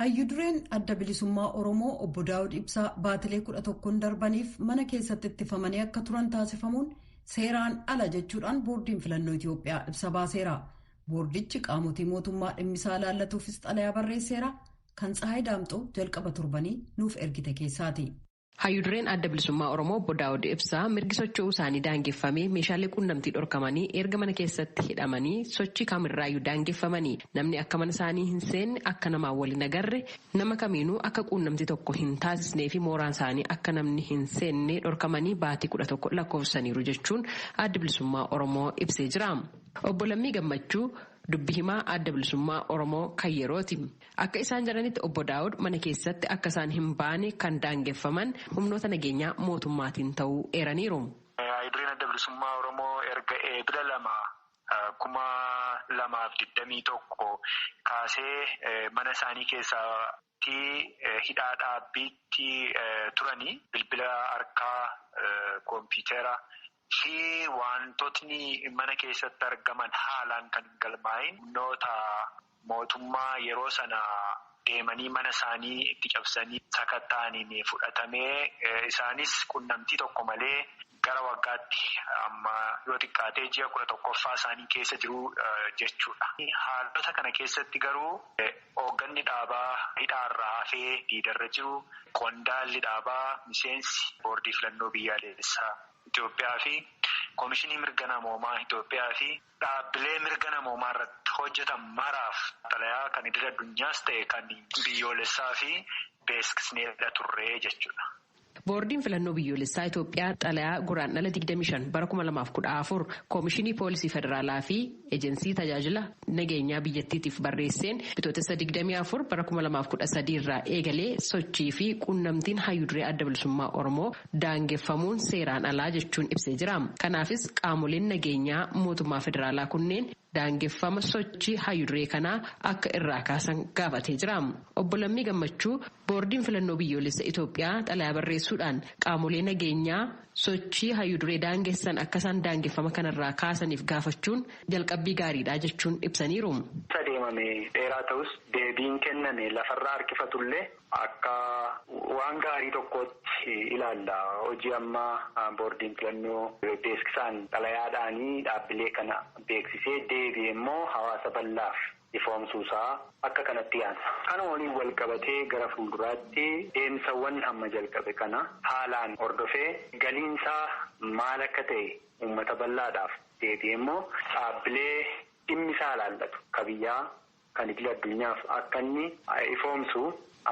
Hayyu dureen Adda Bilisummaa Oromoo Obbo Daawud Ibsaa baatilee 11 darbaniif mana keessatti ittifamanii akka turan taasifamuun seeraan ala jechuudhaan boordiin filannoo Itoophiyaa ibsa baaseera. Boordichi qaamotii mootummaa dhimmisaa laallatuufis xalayaa barreesseera. Kan Tsahaay Daamxoo jalqaba torbanii nuuf ergite keessaati. Hayyudureen Adda Bilisummaa Oromoo Obbo Daawud Ibsaa mirgi socho'uu isaanii daangeffamee meeshaalee quunnamtii dhorkamanii erga mana keessatti hidhamanii sochii kamirraayyuu daangeffamanii namni akka mana isaanii hin seenne, akka namaan waliin agarre, nama kamiinuu akka quunnamtii tokko hin taasisnee fi mooraan isaanii akka namni hin seenne dhorkamanii baatii 11 lakkoofsaniiru jechuun Adda Bilisummaa Oromoo ibsee jira. Obbo Lammii Gammachuu dubbi himaa Adda Bilisummaa Oromoo kan yerooti. Akka isaan jedhanitti Obbo Daawud mana keessatti akka isaan hin baane kan daangeffaman humnoota nageenyaa mootummaatiin ta'uu eeraniiru. Hayyudureen Adda Bilisummaa Oromoo erga eebila 2, 2021 kaasee mana isaanii keessatti hidhaa dhaabbiitti turanii bilbila harkaa, kompiitara fi wantootni mana keessatti argaman haalaan kan hin galmaa'in humnoota mootummaa yeroo sana deemanii mana isaanii itti cabsanii sakatta'aniin fudhatamee, isaanis qunnamtii tokko malee gara waggaatti amma yoo xiqqaatee ji'a 11ffaa isaanii keessa jiru jechuudha. Haalota kana keessatti garuu hoogganni dhaabaa hidhaarraa hafee diidarra jiru, qondaalli dhaabaa, miseensi boordii filannoo biyyaalessaa Itoophiyaa fi Koomishinii Mirga Namoomaa Itoophiyaa fi dhaabbilee mirga namoomaa irratti hojjetan maraaf xalayaa kan idil addunyaas ta'e kan biyyoolessaa fi beeksisneedha turree jechuudha. Boordiin filannoo biyyoolessaa Itoophiyaa xalayaa Guraandhala 25 bara 2014 Koomishinii Poolisii Federaalaa fi Ejensii Tajaajila Nageenyaa biyyattiitiif barreesseen Bitootessa 24 bara 2013 irraa eegalee sochii fi quunnamtiin hayyuduree Adda Bilisummaa Oromoo daangeffamuun seeraan alaa jechuun ibsee jira. Kanaafis qaamoleen nageenyaa mootummaa federaalaa kunneen daangeffama sochii hayyuduree kanaa akka irraa kaasan gaafatee jira. Obbo Lammii Gammachuu boordiin filannoo biyyoolessa Itoophiyaa xalayaa barreessuudhaan qaamolee nageenyaa sochii hayyuduree daangessan akka isaan daangeffama kanarraa kaasaniif gaafachuun jalqabbii gaariidha jechuun ibsaniiru. Adeemame dheeraa ta'us, deebiin kenname lafarraa harkifatullee, akka waan gaarii tokkotti ilaalla. Hojii ammaa boordiin filannoo beeksisaan xalayaadhaanii dhaabbilee kana beeksisee deebi'e immoo hawaasa bal'aaf ifoomsuusaa akka kanatti yaada. Kana waliin wal qabatee gara fuulduraatti deemsawwan amma jalqabe kana haalaan hordofee galiinsaa maal akka ta'e uummata bal'aadhaaf, deebi'e immoo dhaabbilee dhimmi isaa ilaallatu ka biyyaa, kan idil addunyaaf akka inni ifoomsu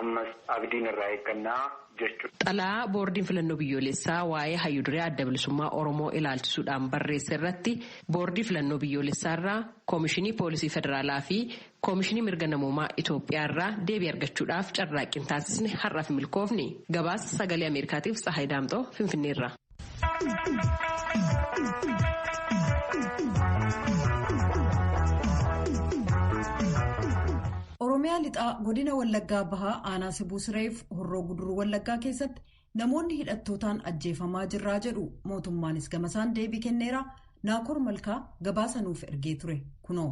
ammas abdiin irraa eeggannaa jechuudha. Xalayaa boordiin filannoo biyyoolessaa waa'ee hayyuduree Adda Bilisummaa Oromoo ilaalchisuudhaan barreesse irratti boordii filannoo biyyoolessaa irraa, Koomishinii Poolisii Federaalaa fi Koomishinii Mirga Namoomaa Itoophiyaa irraa deebii argachuudhaaf carraaqqiin taasisne har'aaf milkoofne. Gabaasa Sagalee Ameerikaatiif Tsahaay Daamxoo, Finfinneerra. Oromiyaa lixaa godina Wallaggaa Bahaa aanaa Sibuu Sireef Horroo Guduruu Wallaggaa keessatti namoonni hidhattootaan ajjeefamaa jirraa jedhu. Mootummaanis gamasaan deebii kenneera. Naakoor Malkaa gabaasa nuuf ergee ture kunoo.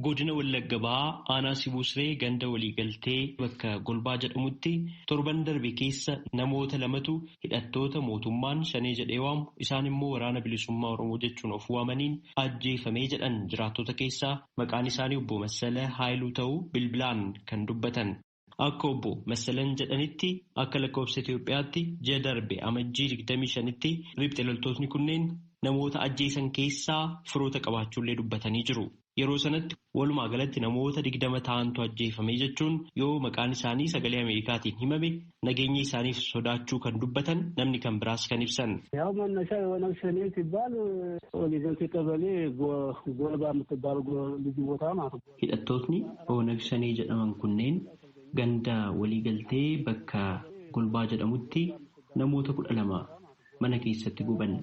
Godina Wallagga Bahaa aanaa Sibuu Siree ganda waliigaltee bakka Golbaa jedhamutti torban darbe keessa namoota lamatu hidhattoota mootummaan shanee jedhee waamu, isaan immoo Waraana Bilisummaa Oromoo jechuun of waamaniin ajjeefamee jedhan jiraattota keessaa maqaan isaanii obbo Massala Haayiluu ta'uu bilbilaan kan dubbatan. Akka obbo Massalan jedhanitti, akka lakkoofsa Itoophiyaatti ji'a darbe Amajjii 25tti riphxe loltootni kunneen namoota ajjeesan keessaa firoota qabaachuullee dubbatanii jiru. Yeroo sanatti walumaa galatti namoota 20 ta'antu ajjeefame jechuun yoo maqaan isaanii Sagalee Ameerikaatiin himame nageenya isaaniif sodaachuu kan dubbatan namni kan biraas kan ibsan. ያው መነሻ የኦነግ ሸኔ ሲባል ወሊገልቴ ቀበሌ ጎልባ የምትባል ልዩ ቦታ ማለት ነው። Hidhattootni Oonag Shanee jedhaman kunneen ganda waliigaltee bakka Golbaa jedhamutti namoota 12 mana keessatti guban.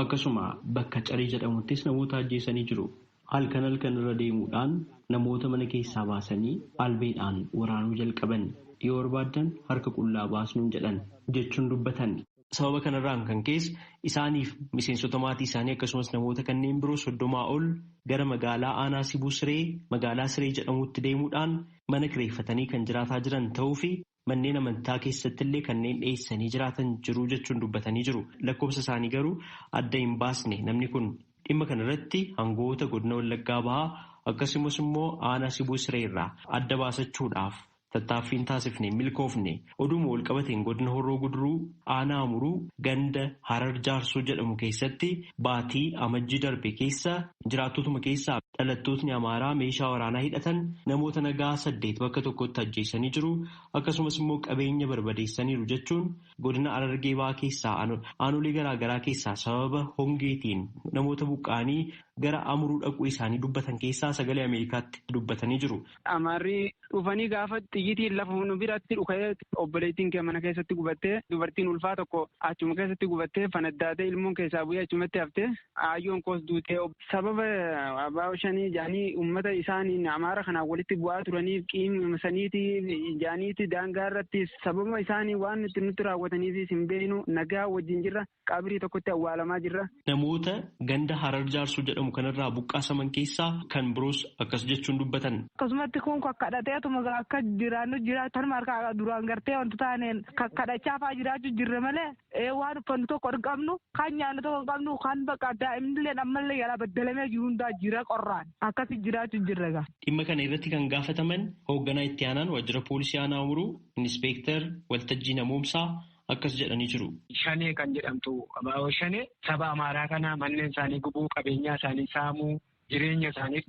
Akkasuma bakka Carii jedhamuttis namoota ajjeesanii jiru. Halkan halkan irra deemuudhaan namoota mana keessaa baasanii albeedhaan waraanuu jalqaban. Yoo barbaaddan harka qullaa baasnuun jedhan jechuun dubbatan. Sababa kanarraan kan keessa isaaniif miseensota maatii isaanii akkasumas namoota kanneen biroo 30 ol gara magaalaa aanaa Sibuu Siree magaalaa Siree jedhamutti deemuudhaan mana kireeffatanii kan jiraataa jiran ta'uu fi manneen amantaa keessatti illee kanneen dheessanii jiraatan jiru jechuun dubbatanii jiru. Lakkoofsa isaanii garuu adda hin baasne namni kun dhimma kanarratti hangoota godina Wallaggaa Bahaa akkasumas immoo aanaa Sibuu Siree irraa adda baasachuudhaaf tattaaffiin taasifne milkoofne oduma walqabateen godina Horroo Guduruu aanaa Amuruu ganda Harar Jaarsoo jedhamu keessatti baatii amajjii darbe keessa jiraattotuma keessaa dhalattootni Amaaraa meeshaa waraanaa hidhatan namoota nagaa 8 bakka tokkotti ajjeesanii jiru akkasumas immoo qabeenya barbadeessaniiru jechuun godina Harargee Bahaa keessaa aanolee garaagaraa keessaa sababa hongeetiin namoota buqqa'anii gara Amuruu dhaquu isaanii dubbatan keessaa sagalee Ameerikaatti dubbatanii jiru. Amaarri dhufanii gaafa xiyyitiin lafa nu biratti dhuka'ee obboleettiin kee mana keessatti gubattee dubartiin ulfaa tokko achuma keessatti gubattee fanaddaatee ilmoon keessaa bu'ee achumatti haftee aayyoon koos duutee sababa abbaa shanii jaanii uummata isaaniin Amaara kanaan walitti bu'aa turaniif qiima saniiti jaaniiti daangaa irratti sababa isaanii waan nuti nutti raawwataniif hin beeknu nagaa wajjin jirra qabrii tokkotti awwaalamaa jirra. Namoota ganda Harar Jaarsoo jedhamu kanarraa buqqaasaman keessaa kan biroos akkas jechuun dubbatan. Akkasumatti kun kakkadhateetuma akka jiraannu jiraatan markaa duraan gartee wanti taaneen kakkadhachaa fa'aa jiraachuu jirre malee waan uffannu tokko hin qabnu kan nyaannu tokko hin qabnu kan bakka daa'imnillee ammallee yaalaa baddalamee jiru hundaa jira qorraan akkasi jiraachuu jirre gaa. Dhimma kana irratti kan gaafataman hoogganaa itti aanaan waajjira poolisii aanaa Amuruu Inispeektar Waltajjii Namoomsaa akkas jedhanii jiru. Shanee kan jedhamtu abaaboo shanee saba Amaaraa kana manneen isaanii gubuu qabeenyaa isaanii saamuu jireenya isaaniif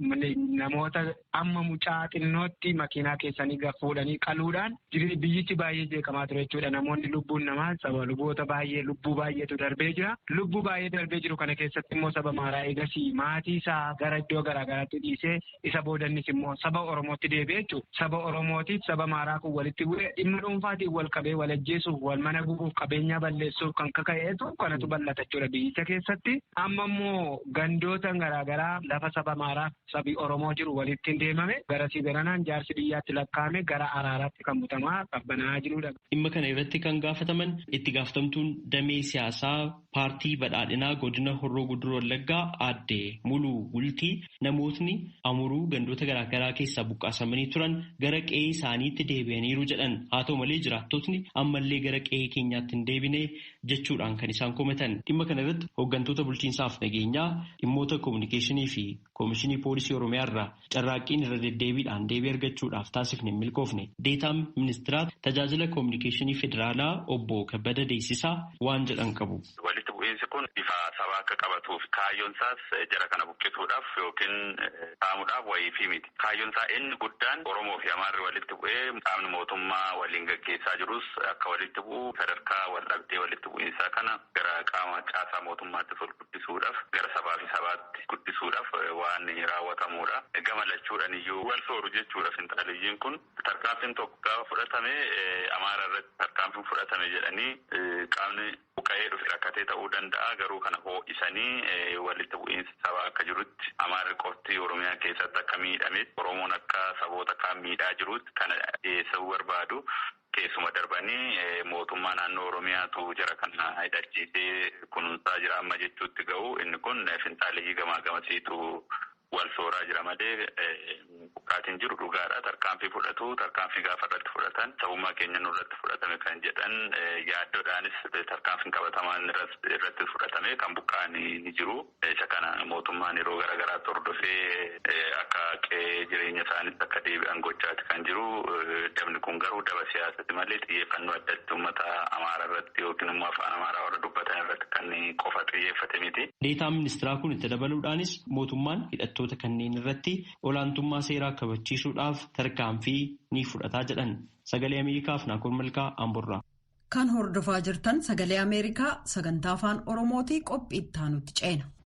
namoota amma mucaa xinnootti makiinaa keessanii fuudhanii qaluudhaan biyyichi baay'ee jeeqamaa ture jechuudha. Namoonni lubbuun namaa saba luboota baay'ee lubbuu baay'eetu darbee jira. Lubbuu baay'ee darbee jiru kana keessatti immoo saba Amaaraa eegasii maatii isaa gara iddoo garaa garaatti dhiisee isa boodannis immoo saba Oromootti deebi'ee jechuudha. Saba Oromootiif saba Amaaraa kun walitti bu'ee dhimma dhuunfaatiin wal qabee wal ajjeesuuf wal mana gubuuf qabeenyaa balleessuuf kan kaka'eetu kanatu bal'ata jechuudha biyyicha keessatti. Amma immoo gandoota garaa garaa lafa saba Amaaraa sabi Oromoo jiru walitti hin deemame garasii garanaan jaarsi biyyaatti lakkaa'ame gara araaraatti kan butamaa qabbanaa jirudha. Dhimma kana irratti kan gaafataman itti gaafatamtuun damee siyaasaa paartii badhaadhinaa godina Horroo Guduruu Wallaggaa aadde Muluu Gultii namootni Amuruu gandoota garaagaraa keessaa buqqaasamanii turan gara qe'ee isaaniitti deebi'aniiru jedhan haa ta'u malee jiraattotni ammallee gara qe'ee keenyaatti hin deebine jechuudhaan kan isaan komatan. Dhimma kana irratti hooggantoota bulchiinsaaf nageenyaa dhimmoota koominikeeshinii fi Koomishinii Poolisii Oromiyaa irraa carraaqqiin irra deddeebiidhaan deebii argachuudhaaf taasifne hin milkoofne. Deetaan ministiraa tajaajila koominikeeshinii federaalaa obbo Kabbada Deessisaa waan jedhan qabu. Walitti bu'iinsi kun bifa sabaa akka qabatuuf kaayyoon isaas jara kana buqqisuudhaaf yookiin saamuudhaaf wayiifii miti. Kaayyoon isaa inni guddaan Oromoo fi Amaarri walitti bu'ee qaamni mootummaa waliin gaggeessaa jirus akka walitti bu'u sadarkaa wal dhabdee walitti bu'iinsaa kana gara qaama caasaa mootummaatti ol guddisuudhaaf gara sabaa fi sabaatti guddisuudhaaf waan raawwatamudha. Gama lachuudhaan iyyuu wal sooru jechuudha finxaaliyyiin kun tarkaanfiin tokko gaafa fudhatame Amaara irratti tarkaanfiin fudhatame jedhanii qaamni buqqa'ee dhufe rakkatee ta'uu danda'a garuu kana ho'isanii walitti bu'iinsa sabaa akka jirutti Amaarri qofti Oromiyaa keessatti akka miidhametti Oromoon akka saboota kaan miidhaa jirutti kana dhiyeessuu barbaadu. Keessuma darbanii mootummaa naannoo Oromiyaatu jara kana hidhachiisee kunuunsaa jira amma jechuutti ga'u inni kun finxaaleyyii gamaa gamasiitu wal sooraa jira malee buqqaatiin jiru dhugaadha. Tarkaanfii fudhatu tarkaanfii gaafa irratti fudhatan sabummaa keenya nurratti fudhatame kan jedhan yaaddoodhaanis tarkaanfiin qabatamaan irratti fudhatame kan buqqa'anii ni jiru. Isa kana mootummaan yeroo garaagaraatti hordofee akka qe'ee jireenya isaaniitti akka deebi'an gochaati kan jiru. Dabni kun garuu daba siyaasati malee xiyyeeffannoo addatti uummata Amaaraa irratti yookiin immoo afaan Amaaraa warra dubbatan irratti kan qofa xiyyeeffate miti. Deetaan ministiraa kun itti dabaluudhaanis mootummaan hidhattoota kanneen irratti olaantummaa seeraa kabachiisuudhaaf tarkaanfii ni fudhataa jedhan. Sagalee Ameerikaaf Naakoor Malkaa Amborraa. Kan hordofaa jirtan sagalee Ameerikaa sagantaa afaan Oromootii qophii itti aanutti ceena.